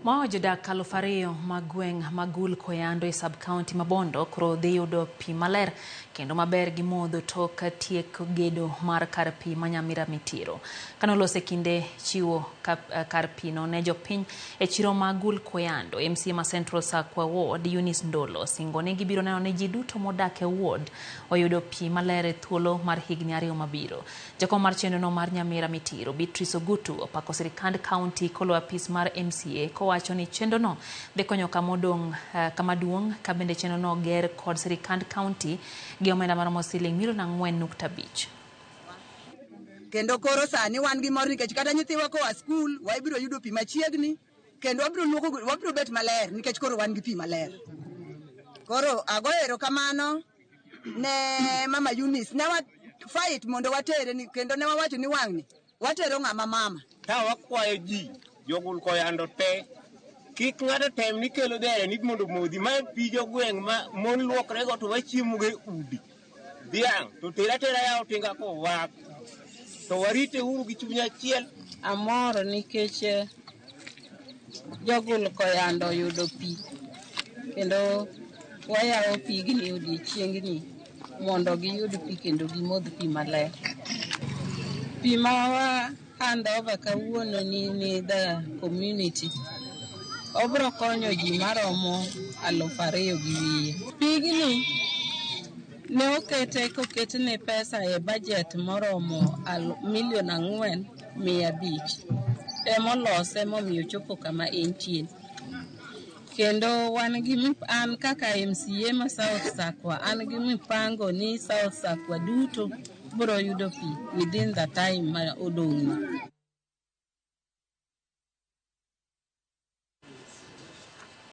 Mao jodak 2000 mag gweng' ma Gul Koyando e sub-county ma Bondo koro dhi yudo pi maler kendo maber gi modho tok tiek gedo mar kar pi ma Nyamira Mitiro. Kanolose kinde chiwo kar pi no ne jopiny e chiro ma Gul Koyando, MCA ma Central Sakwa Ward Eunice Ndolo singo ni gibiro neno ni ji duto modak e ward oyudo pi maler e thuolo mar higni 2 mabiro. Jakom mar chenro no mar Nyamira Mitiro, Beatrice Ogutu, opako sirikand county kolo apis mar MCA kowacho ni chenro no dhi konyo kama duong' ka bende chenro no ger kod sirikand county gi omenda maromo siling milion 4.5. Kendo koro sani wan gi mor nikech kata nyithiwa koa skul wabiro yudo pi machiegni kendo wabiro luoko, wabiro bet maler nikech koro wan gi pi maler. Koro agoyo erokamano ne Mama Eunice. Ne wa fight mondo watere ni, kendo ne wawacho ni wang'ni watero ng'ama mama. Ka wakwayo ji jogul Koyando te kik ng'ato tem ni kelo dere ni mondo modhi. Ma pi jogweng' ma mon luokre go to wachiemo go e udi. Dhiang' to tera tera yawo tinga kowak. To warite uru gi chuny achiel. Amor nikech jogul Koyando oyudo pi kendo wayawo pigni odiechiengni mondo giyud pi kendo gimodh pi maler. Pi ma wa hand over kawuono ni the community obro konyo ji maromo 2,200. Pigni ne okete koketne pesa e budget moromo milion 4.5 emolose momiyo ochopo kama entie. Kendo wan gi an kaka MCA ma South Sakwa an gi mipango ni South Sakwa duto biro yudo pi within the time ma odong'ni.